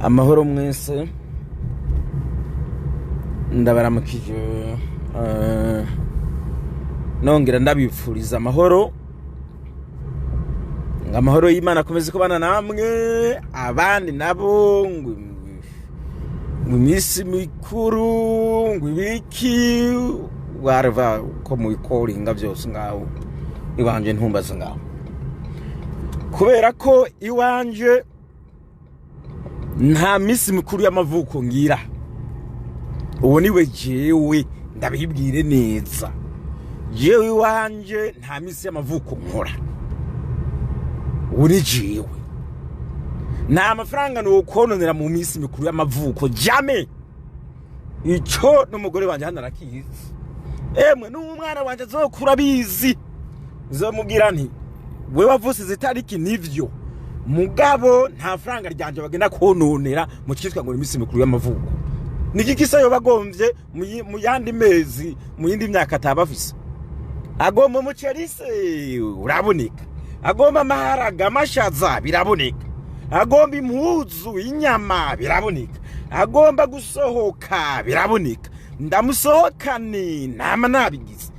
Amahoro mwese, ndabaramukije, nongera ndabipfuriza amahoro, ngo amahoro y'Imana akomeze kubana namwe. Abandi nabo ngo iminsi mikuru, ngo ibiki, wareva ko mubikoringa byose ngaho iwanje ntumbaze ngaho, kubera ko iwanje nta minsi mikuru y'amavuko ngira. Uwo niwe jewe ndabibwire neza, jewe iwanje nta minsi y'amavuko nkora. Uwo ni jewe, nta mafaranga nukononera mu minsi mikuru y'amavuko, jamais. Ico n'umugore wanje hano arakizi, emwe n'umwana wanje azokura abizi. Nzomubwira nti: "We wavutse izi tariki, nivyo, mugabo nta faranga ryanje bagenda kononera mu cyitwa ngo ni iminsi mikuru y'amavuko." Niki kisa yoba agomvye mu yandi mezi, mu yindi myaka ataba afise? Agomba umuceri se uraboneka, agomba amaharage, amashaza, biraboneka, agomba impuzu, inyama, biraboneka, agomba gusohoka, biraboneka, ndamusohokane nama nabigize.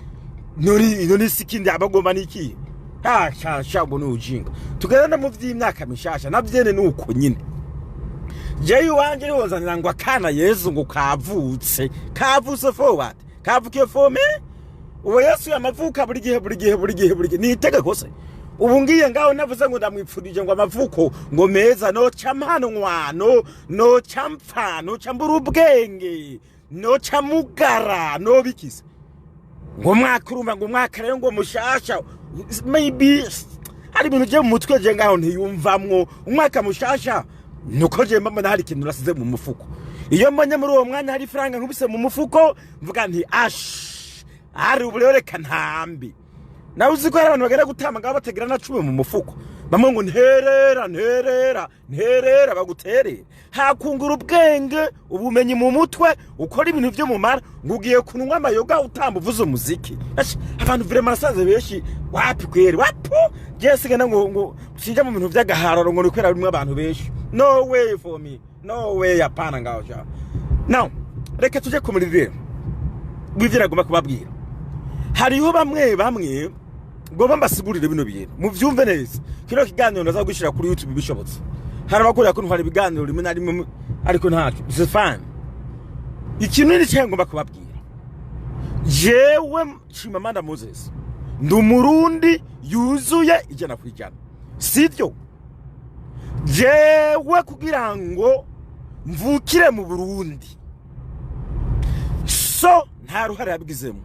Nori none si ikindi aba agomba niki? Ha sha, ubwo ni ujinga. Tugenda mu vy'imyaka mishasha navyene nuko nyine. Jewe iwanje nihozanira ngo akana Yesu ngo kavutse, kavutse for what? Kavukiye for me? Uwo Yesu yamavuka buri gihe, buri gihe, buri gihe, buri gihe, ni itegeko se? Ubu ngiye ngaho navuze ngo ndamwipfurije ngo amavuko ngo meza, noca mpanwa, no noca mpfa, noca mbura ubwenge, noca mugara, no bikise ngo mwaka, urumva ngo umwaka rero ngo mushasha, maybe hari ibintu je mu mutwe je ngaho ntiyumvamwo. Umwaka mushasha nuko je mbona hari ikintu nasize mu mufuko. Iyo mbonye muri uwo mwanya hari ifaranga nkubise mu mufuko, mvuga nti: "Ash, ari ubu rero reka ntambi." Nawe uzi ko hari abantu bagenda gutamba ngaho batagira na 10 mu mufuko, bamwe ngo nterera, nterera, nterera, baguterere hakungura ubwenge, ubumenyi mu mutwe, ukora ibintu byo mumara ngo ugiye kunywa amayoga, utamba, uvuza umuziki. Ash, abantu vraiment nasanze benshi wapi kweri, wapo. Je sigana ngo sinja mu bintu vy'agahararo ngo nikwera bimwe abantu benshi. No way for me, no way, hapana ngaho sha. Now reka tuje ku muriro w'ivyo nagomba kubabwira. Hariho bamwe bamwe ngomba mbasigurire bino bintu muvyumve neza. Kino kiganiro ndaza gushira kuri YouTube bishobotse. Hari abakorera ko ntwara ibiganiro rimwe na rimwe, ariko ntacyo, it's fine. Ikintu ni cyo ngomba kubabwira: jewe Chimamanda Moses ndi Umurundi yuzuye 100%, sivyo? Jewe kugira ngo mvukire mu Burundi, so nta ruhare yabigizemo,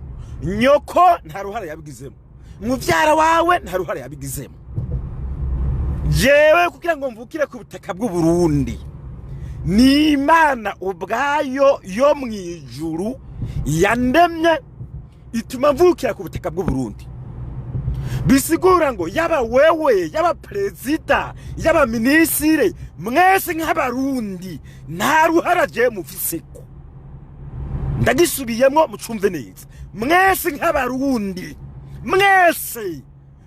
nyoko nta ruhare yabigizemo, muvyara wawe nta ruhare yabigizemo. Jewe kugira ngo mvukire ku butaka bw'Uburundi, ni Imana ubwayo yo mu ijuru yandemye, ituma mvukira ku butaka bw'Uburundi. Bisigura ngo yaba wewe, yaba perezida, yaba minisire, mwese nk'Abarundi nta ruhara je mufiseko. Ndagisubiyemwo mucumve neza: mwese nk'Abarundi, mwese,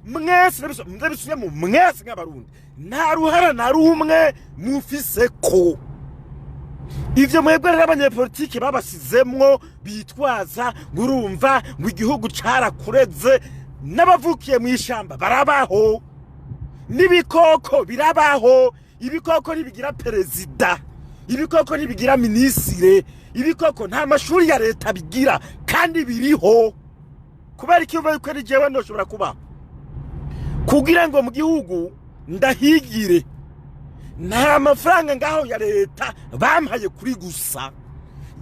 mwese, ndabisubiyemo, mwese nk'Abarundi nta ruhara na rumwe mufiseko. Ivyo mwebwe rero abanyepolitiki babasizemwo bitwaza ngo urumva ngo igihugu carakureze, n'abavukiye mu ishamba barabaho, n'ibikoko birabaho. Ibikoko ntibigira perezida, ibikoko ntibigira minisire, ibikoko nta mashuri ya leta bigira kandi biriho. Kubera iki uva yuko ari jewe ndoshobora kuba kugira ngo mu gihugu ndahigire? Nta mafaranga ngaho ya leta bampaye kuri gusa.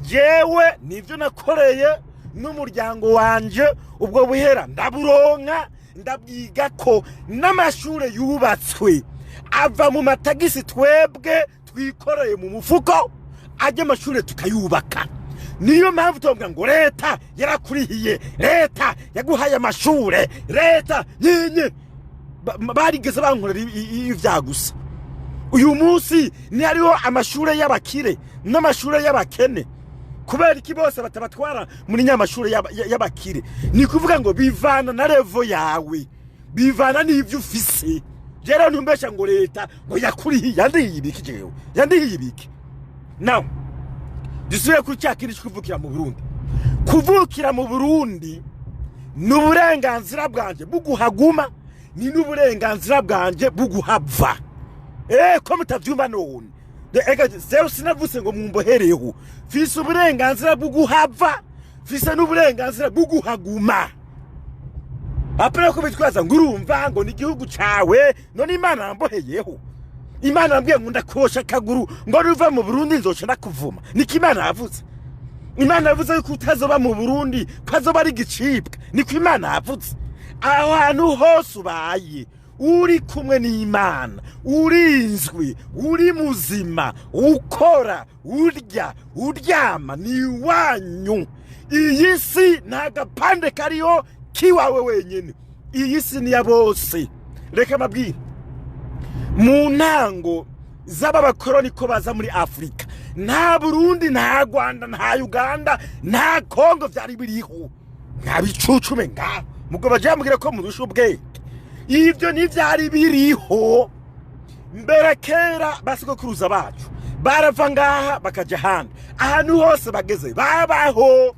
Jewe nivyo nakoreye n'umuryango wanje, ubwo buhera ndaburonka, ndabwiga ko n'amashure yubatswe ava mu matagisi twebwe twikoreye mu mufuko, ajya amashure tukayubaka. Niyo mpamvu tuvuga ngo leta yarakurihiye, leta yaguhaye amashure, leta nyinye barigeze bankorera ivya gusa. Uyu munsi ntihariho amashure y'abakire n'amashure y'abakene? Kubera iki bose batabatwara muri nyamashure y'abakire? Ni kuvuga ngo bivana na level yawe, bivana n'ivyo ufise. Rero ntumbesha ngo leta ngo yakurihiye, yandihiye ibiki? Jewe yandihiye ibiki? Nawe dusubire kuri cya kindi cyo kuvukira mu Burundi. Kuvukira mu Burundi ni uburenganzira bwanjye buguhaguma, ni n'uburenganzira bwanjye buguhava. Ko mutavyumva none? Ega zewe sinavuse ngo mumbohereho. Mfise uburenganzira bwo guhava, mfise n'uburenganzira bwo guhaguma. Apana ko bitwaza ngo urumva ngo ni igihugu cawe. None Imana yamboheyeho? Imana yambwiye ngo ndakosha akaguru ngo ruva mu Burundi nzoca ndakuvuma? Niko Imana yavuze? Imana yavuze yuko utazoba mu Burundi ko azoba ari igicibwa? Niko Imana yavuze? Aho hantu hose ubaye uri kumwe n'Imana, urinzwe, uri muzima, ukora, urya, uryama, ni iwanyu. Iyi si nta gapande kariho kiwawe wenyine, iyi si ni ya bose. Reka mabwire, mu ntango z'aba bakoroni ko baza muri Afurika, nta Burundi, nta Rwanda, nta Uganda, nta Kongo vyari biriho. Nta bicucume ngaho mubwo baje bambwira ko murusha ubwenge, ivyo ntivyari biriho mbere. Kera basogokuruza bacu barava ngaha bakaja ahandi, ahantu hose bageze babaho.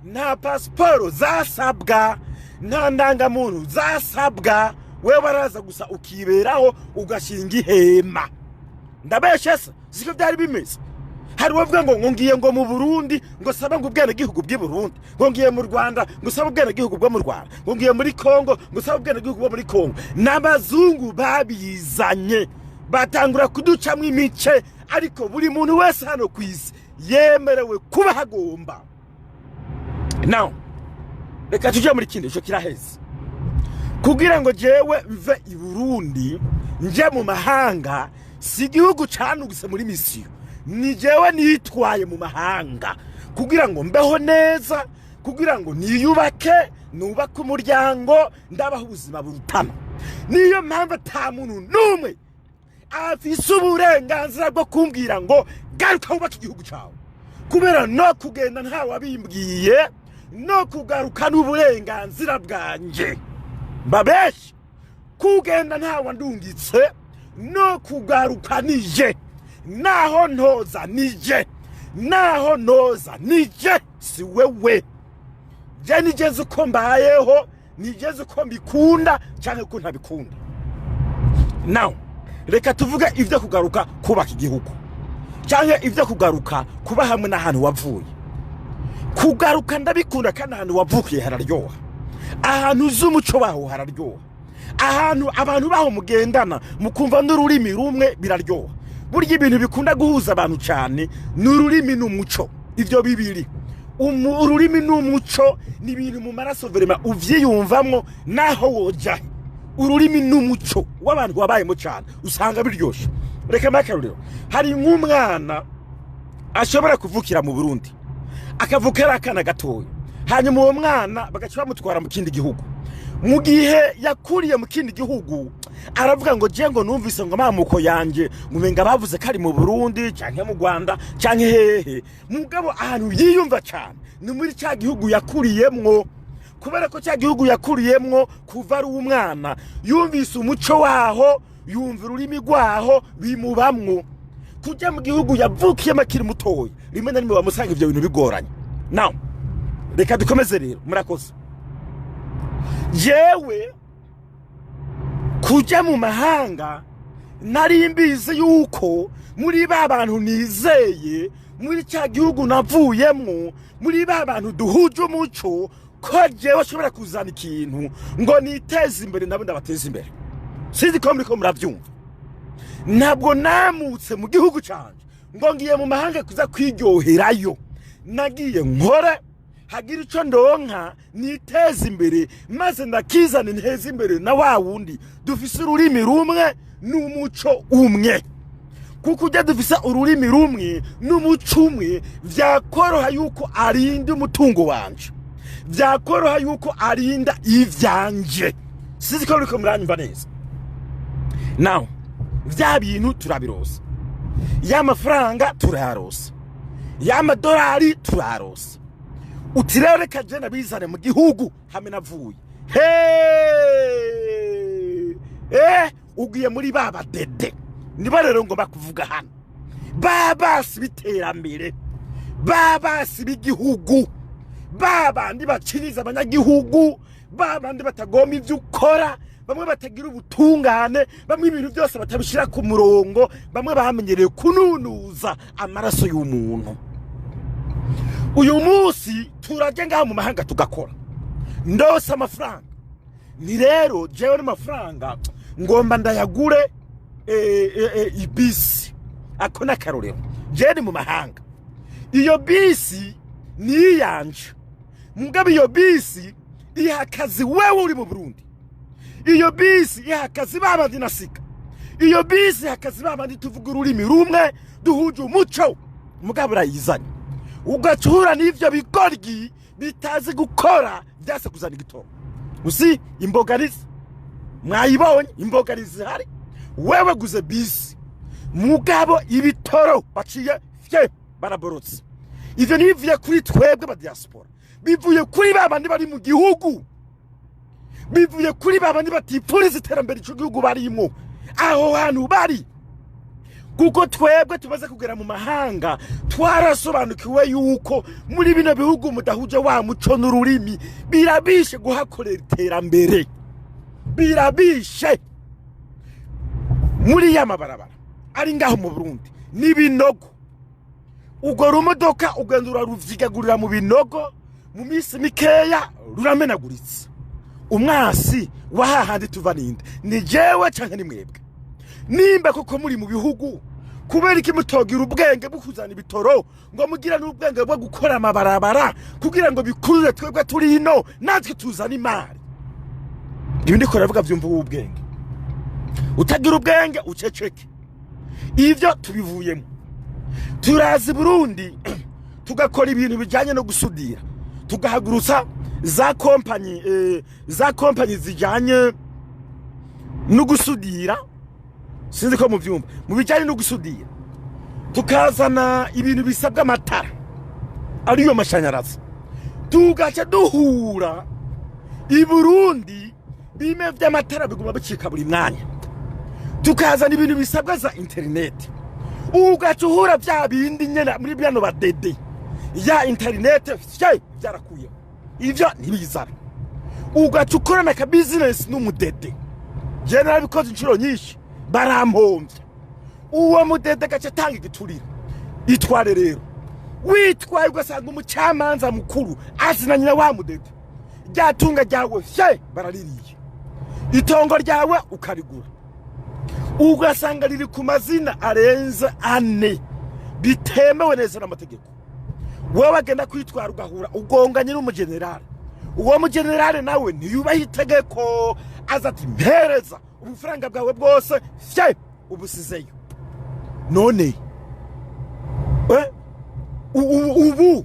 Nta pasiporo zasabwa, nta ndangamuntu zasabwa. Wewe baraza gusa ukiberaho, ugashinga ihema. Ndabeshe se? Siko byari bimeze? Hari uwavuga ngo ngiye ngo mu Burundi ngo saba ngo ubwenegihugu bw'i Burundi, ngo ngiye mu Rwanda ngo saba ubwenegihugu bwo mu Rwanda, ngo ngiye muri Kongo ngo saba ubwenegihugu bwo muri Kongo. N'abazungu babizanye, batangura kuducamwo imice, ariko buri muntu wese hano ku isi yemerewe kuba hagomba. Now reka tujye muri kindi, ico kiraheze. Kugira ngo jewe mve i Burundi nje mu mahanga, si igihugu canuguse muri mission, ni jewe nitwaye mu mahanga kugira ngo mbeho neza, kugira ngo niyubake, nubake umuryango, ndabaho ubuzima burutana. Niyo mpamvu ata muntu n'umwe afise uburenganzira bwo kumbwira ngo garuka wubake igihugu cyawe, kubera no kugenda ntawabimbwiye, no kugaruka n'uburenganzira bwanjye. Mbabeshe? Kugenda ntawandungitse, no kugaruka nije. Naho ntoza nije, naho ntoza nije, si wewe. Je nigeze uko mbayeho, nigeze uko mbikunda cyangwa uko ntabikunda. Now reka tuvuge ibyo kugaruka kubaka igihugu cyangwa ibyo kugaruka kuba hamwe n'ahantu wavuye. Kugaruka ndabikunda, kandi ahantu wavukiye hararyoha, ahantu uzi umuco waho hararyoha, ahantu abantu baho mugendana mukumva n'ururimi rumwe biraryoha. Burya ibintu bikunda guhuza abantu cyane ni ururimi n'umuco. Ibyo bibiri, ururimi n'umuco, ni ibintu mu maraso vraiment uvyiyumvamwo naho woja he. Ururimi n'umuco w'abantu wabayemo cyane usanga biryoshe. Reka mbahe akarorero. Hari nk'umwana ashobora kuvukira mu Burundi, akavuka ari akana gatoya, hanyuma uwo mwana bagaca bamutwara mu kindi gihugu. Mu gihe yakuriye mu kindi gihugu, aravuga ngo je ngo numvise ngo amamuko yanje ngo bavuze ko ari mu Burundi canke mu Rwanda canke hehe. Mugabo ahantu yiyumva cyane ni muri cya gihugu yakuriyemwo, kubera ko cya gihugu yakuriyemwo kuva ari umwana yumvise umuco waho, yumva ururimi rwaho, bimubamwo. Kujya mu gihugu yavukiyemo akiri mutoya, rimwe na rimwe bamusanga ibyo bintu bigoranye. Now reka dukomeze rero, murakoze. Jewe kujya mu mahanga nari mbizi yuko muri ba bantu nizeye, muri cya gihugu navuyemwo, muri ba bantu duhuje umuco, ko jewe ashobora kuzana ikintu ngo niteze imbere, nabo ndabateze imbere. Sinzi ko muriko muravyumva. Ntabwo namutse mu gihugu canje ngo ngiye mu mahanga kuza kwiryoherayo. Nagiye nkore, hagira ico ndonka, niteze imbere, maze ndakizana nteze imbere na wa wundi dufise ururimi rumwe n'umuco umwe. Kuko ujya dufise ururimi rumwe n'umuco umwe, vyakoroha yuko arinda umutungo wanje, vyakoroha yuko arinda ivyanje. Sinzi ko muriko muranyumva neza. Now vya bintu turabirosa, ya mafaranga turayarosa, ya madolari turayarosa. Uti rero reka je nabizane mu gihugu hamwe navuye. He. Ugiye muri ba badede, nibo rero ngomba kuvuga hano, ba basi b'iterambere, ba basi b'igihugu, ba bandi bakiriza abanyagihugu, ba bandi batagomba ibyo ukora, bamwe batagira ubutungane, bamwe ibintu byose batabishyira ku murongo, bamwe bamenyereye kununuza amaraso y'umuntu. Uyu munsi turajya ngaha mu mahanga tugakora, ndose amafaranga, ni rero jewe n'amafaranga ngomba ndayagure ibisi. Ako n'akarorero, jewe ni mu mahanga, iyo bisi ni iyanje, mugabo iyo bisi iha akazi wewe uri mu Burundi, iyo bisi iha akazi babandi nasika, iyo bisi iha akazi babandi tuvuga ururimi rumwe, duhuje umuco, mugabo urayizanye ugaca uhura n'ivyo bigoryi bitazi gukora, vyase kuzana igitoro. Usi imbogarizi mwayibonye, imbogarizi zihari. Wewe guze bisi, mugabo ibitoro baciye fye baraborotse. Ivyo ntibivuye kuri twebwe ba diaspora, bivuye kuri ba bandi bari mu gihugu, bivuye kuri ba bandi batipfuriza iterambere ico gihugu barimwo, aho hantu bari. Kuko twebwe tumaze kugera mu mahanga twarasobanukiwe yuko muri bino bihugu mudahuje wa muco n'ururimi birabishe guhakorera iterambere, birabishe. Muri ya mabarabara ari ngaho mu Burundi n'ibinogo, urwo rumodoka ugenda uraruvyigagurira mu binogo, mu minsi mikeya ruramenaguritse. Umwasi wa hahandi tuva ninde? Ni jewe canke ni mwebwe? Nimba koko muri mu bihugu, kubera iki mutogira ubwenge bwo kuzana ibitoro, ngo mugire n'ubwenge bwo gukora amabarabara kugira ngo bikurure twebwe turi ino, natwe tuzane imari? Ibi ndiko ndavuga vyumva ubwenge, utagira ubwenge uceceke. Ivyo tubivuyemo, turaza i Burundi tugakora ibintu bijyanye no gusudira, tugahagurutsa za kompanyi zijyanye no gusudira, sinzi ko muvyumva, mu bijyanye no gusudira, tukazana ibintu bisabwa amatara ariyo mashanyarazi, tugaca duhura i Burundi bime vy'amatara biguma bicika buri mwanya, tukazana ibintu bisabwa za interineti, ugaca uhura vya bindi nyene muri byano badede ya interineti fye vyarakuyeho, ivyo ntibizana, ugaca ukorana aka business n'umudede. Je narabikoze inshuro nyinshi, barampombya. Uwo mudede agaca atanga igiturire. Itware rero, witwaye ugasanga umucamanza mukuru azina nyina wa mudede, rya tunga ryawe fye baraririye, itongo ryawe ukarigura ugasanga riri ku mazina arenze ane bitemewe neza n'amategeko. Wowe wagenda kwitwara ugahura ugonganye n'umujenerali, uwo mujenerali nawe ntiyubaha itegeko, aza ati mpereza ubufaranga bwawe bwose, fye ubusizeyo. None ubu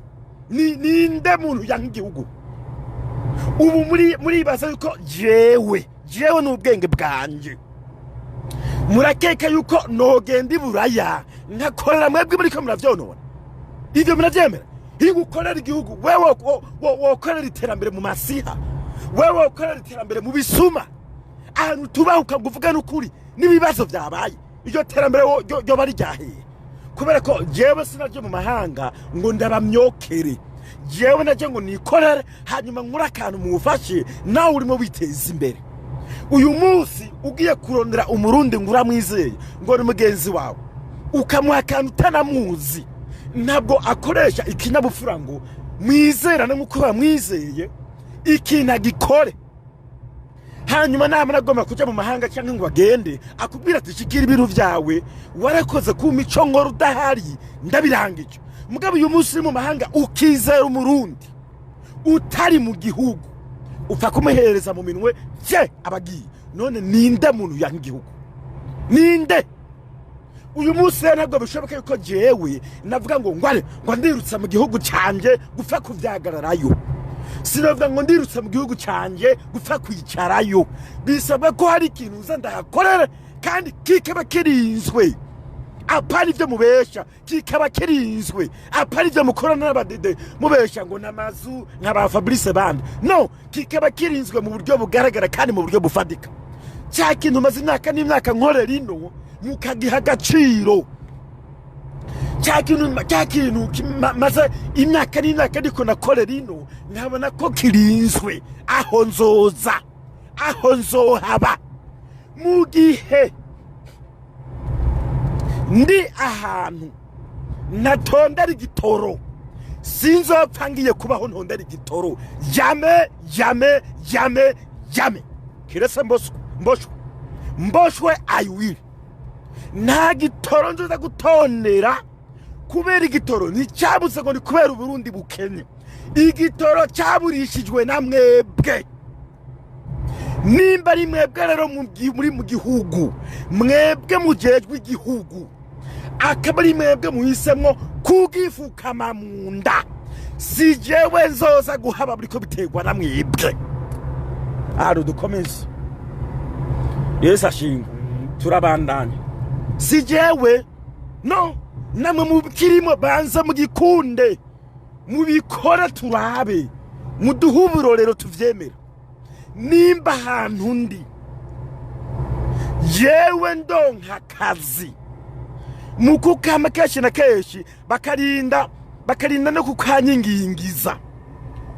ni ninde muntu yanka igihugu? Ubu muri muribaza yuko jewe n'ubwenge bwanje, murakeka yuko nogenda i Buraya nkakorera mwebwe muriko muravyonona? Ivyo muravyemera? Iyo ukorera igihugu, wewe wokorera iterambere mu masiha, wewe wokorera iterambere mu bisuma, ahantu tubahuka ngo uvuge n'ukuri n'ibibazo vyabaye, iryo terambere ryoba ryaheye? Kubera ko jewe sinaryo mu mahanga ngo ndabamyokere, jewe naje ngo nikorere, hanyuma nkure akantu mufashe, nawe urimo witeza imbere. Uyu munsi ugiye kurondera Umurundi ngo uramwizeye, ngo ni mugenzi wawe, ukamuha akantu utanamuzi, ntabwo akoresha ikinyabupfura ngo mwizerane nk'uko bamwizeye, ikintu agikore. Hanyuma namara agomba kujya mu mahanga cyangwa ngo agende, akubwira ati shikira ibintu byawe, warakoze ku mico nkora udahari, ndabirangije. Mugabo uyu munsi uri mu mahanga ukizera Umurundi utari mu gihugu, upfa kumuhereza mu minwe ye abagiye. None ninde muntu yanka igihugu? Ninde? Uyu munsi rero ntabwo bishoboka yuko jewe navuga ngo ngware ngo ndirutse mu gihugu cyanjye gupfa kuvyagararayo, sinavuga ngo ndirutse mu gihugu cyanjye gupfa kwicarayo. Bisabwa ko hari ikintu nza ndahakorere kandi kikaba kirinzwe, apana ibyo mubesha, kikaba kirinzwe, apana ibyo mukorana n'abadede mubesha ngo n'amazu nka ba Fabrice bande, no kikaba kirinzwe mu buryo bugaragara kandi mu buryo bufatika. Cya kintu maze imyaka n'imyaka nkorera ino mukagiha agaciro, cya kintu maze imyaka n'imyaka ndiko nakorera ino, nkabona ko kirinzwe, aho nzoza, aho nzohaba. Mu gihe ndi ahantu ntatondera igitoro, sinzopfa ngiye kubaho ntondera igitoro. Jamais, jamais, jamais, jamais, kiretse mboswe, mboshwe, mboshwe. I will. Nta gitoro nzoza gutondera, kubera igitoro nticyabuze ngo ni kubera Uburundi bukenye. Igitoro cyaburishijwe na mwebwe. Nimba ari mwebwe rero muri mu gihugu, mwebwe mujejwe igihugu, akaba ari mwebwe muhisemwo kugifukama mu nda, si jewe nzoza guhaba buriko biterwa na mwebwe. Aro dukomeze. Yesu ashimwe. Turabandanya. Si jewe, no namwe mukirimo, banza mugikunde, mubikore, turabe, muduhe uburorero tuvyemera. Nimba ahantu ndi yewe ndonka akazi mu kukama kenshi na kenshi, bakarinda no kukanyigingiza,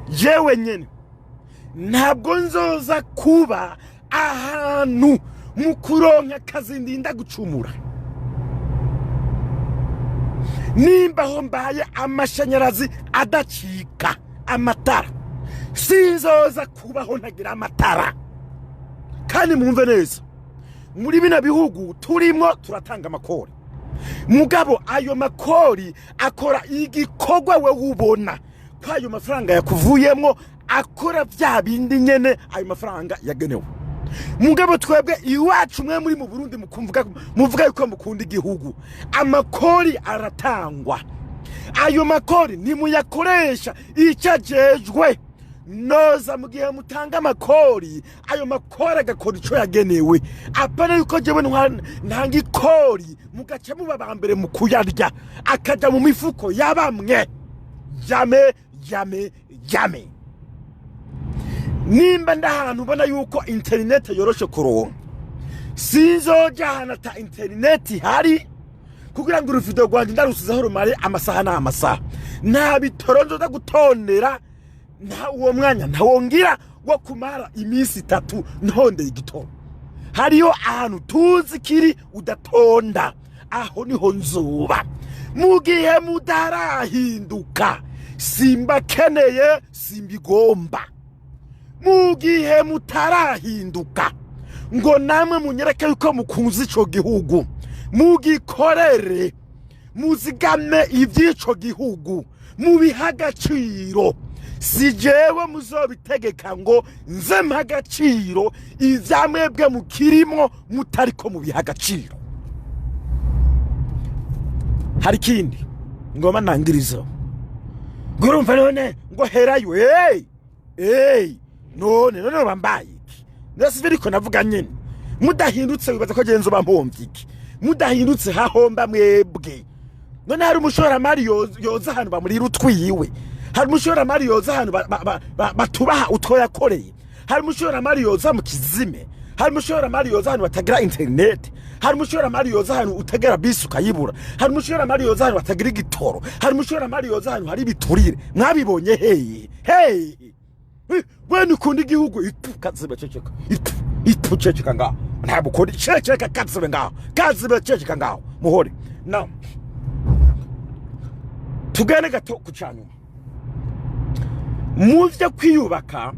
yewe nyene ntabwo nzoza kuba ahantu mu kuronka akazi ndinda gucumura. Nimba aho mbaye amashanyarazi adacika, amatara, sinzoza kubaho ntagira amatara. Kandi mwumve neza, muri bino bihugu turimo turatanga amakori, mugabo ayo makori akora igikorwa we ubona ko ayo mafaranga yakuvuyemwo akora bya bindi nyene ayo mafaranga yagenewe. Mugabo twebwe iwacu, mwe muri mu Burundi mukumvuga, muvuga yuko mukunda igihugu, amakori aratangwa, ayo makori nimuyakoresha icyo ajejwe. Noza mu gihe mutanga amakori, ayo makori agakora icyo yagenewe, apana yuko jewe ntanga ikori mugaca muba ba mbere mu kuyarya, akajya mu mifuko ya bamwe. Jamais, jamais, jamais. Nimba ndahantu ubona yuko interineti yoroshe kuronka, sinzoja ahantu ata interineti ihari kugira ngo uruvido rwanjye ndarusizeho rumare amasaha n'amasaha. Nta bitoro nzoza gutondera, nta uwo mwanya ntawongira wo kumara iminsi 3 ntondeye igitoro. Hariyo ahantu tuzi kiri udatonda, aho niho nzuba. Mu gihe mutarahinduka, simbakeneye, simbigomba. Mu gihe mutarahinduka ngo namwe munyereke yuko mukunze ico gihugu, mugikorere, muzigame ivy'ico gihugu, mubihe agaciro, si jewe muzobitegeka ngo nze mpa agaciro ivya mwebwe mukirimwo mutariko mubiha agaciro. Hari ikindi ngoma nangirizo, ngo urumva none ngo herayo. Hey hey, none bambaye iki? Ndetse ariko navuga nyene, mudahindutse, wibaza ko genzo bampombye iki? Mudahindutse hahomba mwebwe. None hari umushoramari yoza ahantu bamurira utwiwe? Hari umushoramari yoza ahantu batubaha utwo yakoreye? Hari umushoramari yoza mu kizime? Hari umushoramari yoza ahantu batagira interineti? Hari umushoramari yoza ahantu utegera bisi ukayibura? Hari umushoramari yoza ahantu batagira igitoro? Hari umushoramari yoza ahantu hari ibiturire? Mwabibonye heye hey? Wene ukunda igihugu, itu kazibe, ceceka, itu itu, ceceka ngaho, ntabwo ukunda, ceceka, kazibe ngaho, kazibe, ceceka ngaho, muhore. No tugane gato ku canyuma mu vyo kwiyubaka.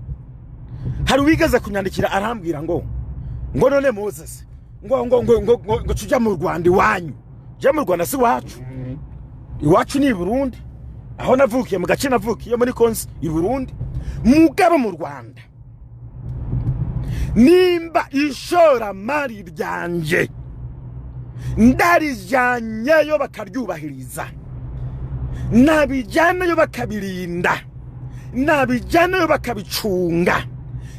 Hari uwigeze kunyandikira arambwira ngo none Moses, ngo tuja mu Rwanda iwanyu. Je mu Rwanda si iwacu, iwacu ni i Burundi, aho navukiye, mu gace navukiye muri Konsi i Burundi. Mugabo mu Rwanda, nimba ishoramari ryanje ndarijyanyeyo bakaryubahiriza, nabijyanayo bakabirinda, nabijyanayo bakabicunga,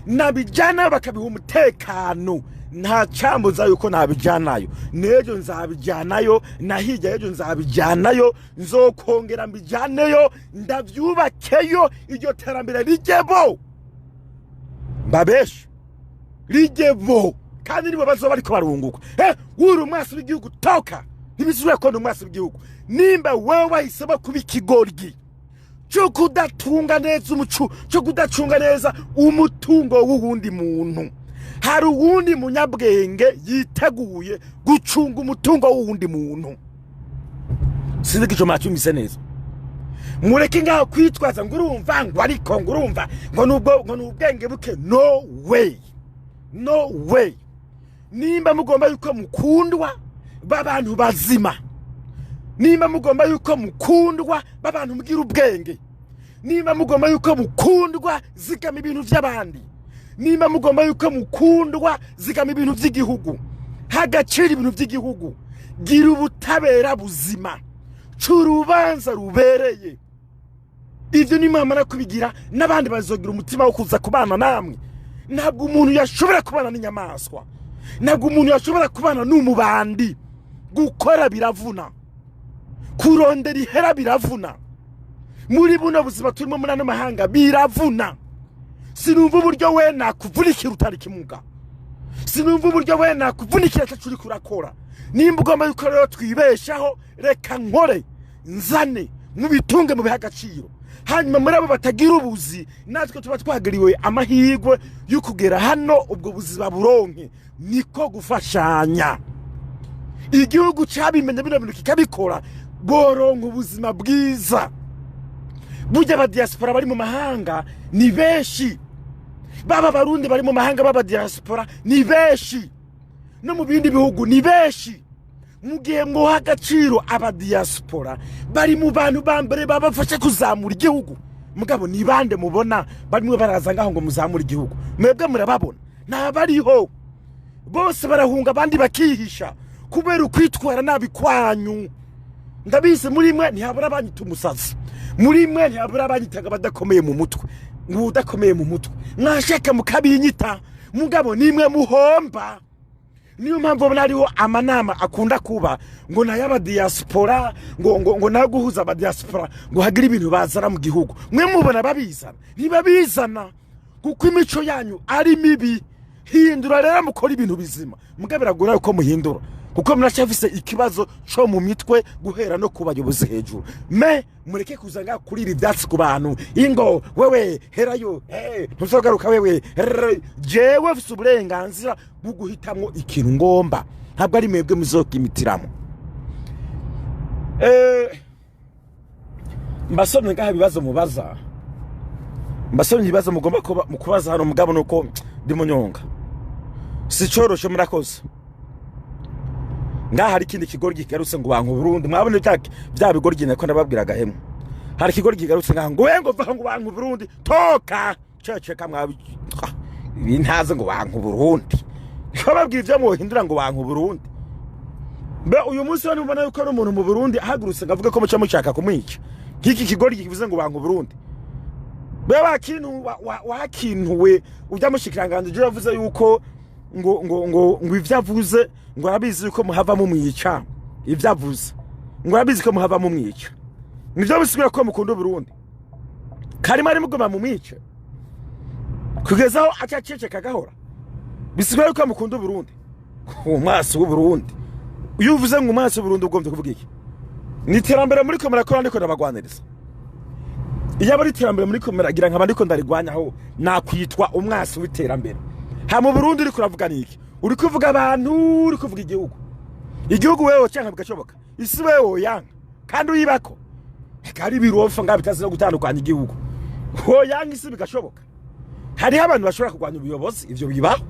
nabijyanayo bakabiha umutekano, nta cyambuza yuko nabijyanayo. N'ejo nzabijyanayo, na hirya y'ejo nzabijyanayo, nzokongera mbijyaneyo, ndabyubakeyo, iryo terambere rijyebo, mbabeshe rijyebo. Kandi Kandi nibo bazoba bariko barunguka. Uri umwasi w'igihugu, toka. Ntibisubira ko ndi umwasi w'igihugu. Nimba wewe wahisemo kuba ikigoryi cyo kudatunga neza umuco, cyo kudacunga neza umutungo w'uwundi muntu, hari uwundi munyabwenge yiteguye gucunga umutungo w'uwundi muntu. Sinzi ko ico mwacyumvise neza. Mureke ngaho kwitwaza ngo urumva, ngo ariko ngo urumva, ngo nubwo ngo ni ubwenge buke. No way, no way. Nimba mugomba yuko mukundwa b'abantu bazima, nimba mugomba yuko mukundwa b'abantu mugira ubwenge, nimba mugomba yuko mukundwa, zigama ibintu by'abandi. Nimba mugomba yuko mukundwa, zigama ibintu by'igihugu, hagaciro ibintu by'igihugu, gira ubutabera buzima, ca urubanza rubereye. Ibyo nimwamara kubigira, n'abandi bazogira umutima wo kuza kubana namwe. Ntabwo umuntu yashobora kubana n'inyamaswa, ntabwo umuntu yashobora kubana n'umubandi. Gukora biravuna, kurondera ihera biravuna, muri buno buzima turimo muri ano mahanga biravuna. Sinumva uburyo we nakuvunikira utari kimuga, sinumva uburyo we nakuvunikira ataco uriko urakora. Nimba ugomba yuko rero twibeshaho, reka nkore nzane mubitunge, mubihe agaciro. Hanyuma muri abo batagira ubuzi, natwe tuba twagiriwe amahirwe yo kugera hano, ubwo buzima buronke. Niko gufashanya. Igihugu cabimenye bino bintu kikabikora, boronka ubuzima bwiza. Burya abadiaspora bari mu mahanga ni benshi, baba Abarundi bari mu mahanga baba diaspora ni benshi, no mu bindi bihugu ni benshi. Mu gihe mwoha agaciro abadiaspora, bari mu bantu ba mbere babafasha kuzamura igihugu. Mugabo ni bande mubona barimwe baraza ngaho ngo muzamure igihugu? Mwebwe murababona? Ntabariho. Bose barahunga, abandi bakihisha kubera ukwitwara nabi kwanyu. Ndabizi, muri mwe ntihabura abanyita umusazi, muri mwe ntihabura abanyitaga abadakomeye mu mutwe, ngo udakomeye mu mutwe. Mwashaka mukabinyita, mugabo nimwe muhomba. Niyo mpamvu ubona hariho amanama akunda kuba ngo nay'abadiaspora, ngo nayo guhuza abadiaspora, ngo hagire ibintu bazana mu gihugu. Mwe mubona babizana? Ntibabizana, kuko imico yanyu ari mibi. Hindura rero, mukora ibintu bizima. Mugabo biragora yuko muhindura, kuko muracyafise ikibazo co mu mitwe, guhera no ku bayobozi hejuru. Me mureke kuza ngaha kurira ivyatsi ku bantu. Ingo wewe herayo, hey, ntuzogaruka wewe. Rrr. Jewe mfise uburenganzira bwo guhitamwo ikintu ngomba, ntabwo ari mwebwe muzokimitiramo. Mbasomye ngaha ibibazo mubaza, mbasomye ibibazo mugomba mu kubaza hano. Mugabo nuko ndi munyonga, si coroshe. Murakoze. Ngaha hari ikindi kigoryi kigarutse ngo banka Burundi. Mwabone bya bigoryi nako ndababwiraga hemwe. Hari ikigoryi kigarutse ngaha ngo we ngo va ngo banka Burundi, toka ceceka. Mwabi ibi ntazi ngo banka Burundi, bababwira ivyo mwohindura ngo banka Burundi. Mbe uyu munsi wani mubona yuko ari umuntu mu Burundi ahagurutse ngo avuge ko muca mushaka kumwica nk'iki kigoryi kivuze ngo banka Burundi? Mbe wakintu wakintuwe ujya mushikiranganje ejo yavuze yuko ngo ivyo avuze ngo arabizi yuko muhava mumwica. Ivyo avuze ngo arabizi ko muhava mumwica, nivyo bisigura ko mukunda Burundi? Karimo ari mugoma mumwice kugeza aho aca aceceka agahora, bisigura yuko mukunda Burundi? Umwasi w'Uburundi, iyo uvuze ngo umwasi w'Uburundi, ugombye kuvuga iki? Ni iterambere muri ko murakora ndiko ndabagwaniriza? Iyo aba ari iterambere muri ko muragira, nkaba ndiko ndarigwanya, aho nakwitwa umwasi w'iterambere? Ha mu Burundi uriko uravuga niki? Uri kuvuga abantu, uri kuvuga igihugu? Igihugu wewe canke bigashoboka isi wewe yanka kandi uyibako? Hari ibirofa ngaho bitazi no gutandukanya igihugu. Woyanga isi bigashoboka? Hariho abantu bashobora kurwanya ubuyobozi, ivyo bibaho,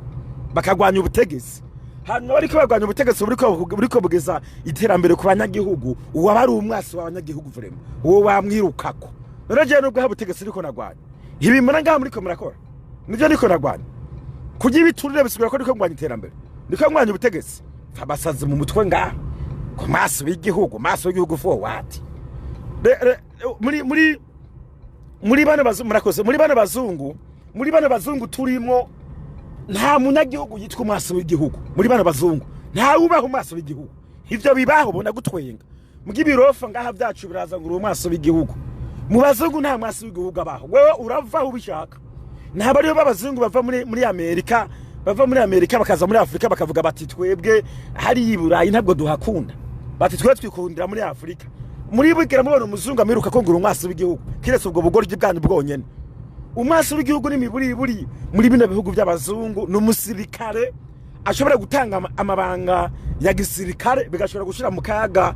bakagwanya ubutegetsi. Hanyuma bariko barwanya ubutegetsi buriko bugeza iterambere ku banyagihugu, uwo aba ari umwasi w'abanyagihugu vraiment, uwo wamwirukako. None jewe nubwo hari ubutegetsi ndiko nagwanya, ibi mbona ngaha muriko murakora nivyo ndiko nagwanya? Kurya ibiturire bisigura ko ndiko ngwanya iterambere, ndiko ngwanya ubutegetsi? Abasazi mu mutwe ngaha ku maso w'igihugu, maso w'igihugu for what? Muri bano bazungu, murakoze, muri bano bazungu turimo, nta munyagihugu yitwa umwasi w'igihugu. Muri bano bazungu nta wubaha umwasi w'igihugu, ivyo bibaho ubona gutwenga. Mugibirofa ngaha byacu biraza ngo uri umwasi w'igihugu. Mu bazungu nta mwasi w'igihugu abaho. Wewe uravaho ubishaka. Ntabwo ariyo b'abazungu bava muri Amerika. Bava muri Amerika bakaza muri Afurika, bakavuga bati: "Twebwe hariya i Burayi ntabwo duhakunda." Bati: "Twe twikundira muri Afurika." Muri bwira mubona umuzungu amiruka ko ngura umwasi w'igihugu, kiretse ubwo bugoryi bwanyu bwonyene. Umwasi w'igihugu n'imiburiburi muri bino bihugu by'abazungu ni umusirikare ashobora gutanga amabanga ya gisirikare, bigashobora gushyira mu kaga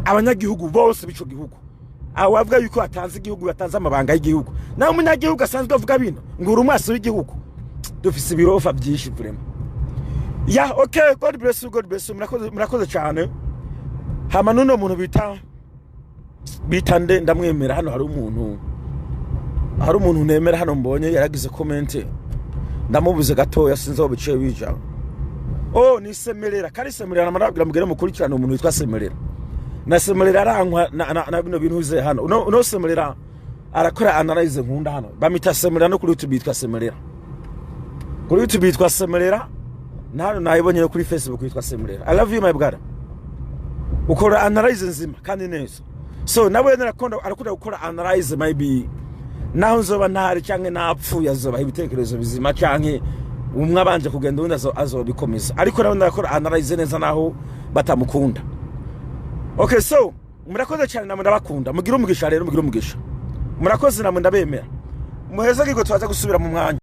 abanyagihugu bose b'ico gihugu. Aho bavuga yuko yatanze igihugu, yatanze amabanga y'igihugu. Nawe umunyagihugu asanzwe avuga bino ngo uri umwasi w'igihugu. Dufise ibirofa byinshi vraiment. Ya, okay, God bless you, God bless you. Murakoze, murakoze cyane. Hama nuno muntu bita nde? Ndamwemera. Hano hari umuntu nemera hano, mbonye yaragize comment, ndamubuze gatoya, sinzi aho biciye bija. Oh, ni Semerera. Kandi Semerera namarabwira mugere mukurikirana umuntu witwa Semerera. Na Semerera arankwa na bino bintu uze hano. Uno Semerera arakora analyse nkunda hano. Bamita Semerera, no kuri YouTube yitwa Semerera, kuri YouTube yitwa Semerera, na hano nayibonye no kuri Facebook yitwa Semerera. I love you, my brother. Ukora analyse nzima kandi neza. So nawe arakunda gukora analyse. Maybe naho nzoba ntahari canke napfuye, azobaha ibitekerezo bizima, canke umwe abanje kugenda uwundi azobikomeza. Ariko nawe arakora analyse neza naho batamukunda. Okay, so murakoze cyane, namwe ndabakunda. Mugire umugisha rero, mugire umugisha. Murakoze, namwe ndabemera. Muheze, gigo twaza gusubira mu mwanya.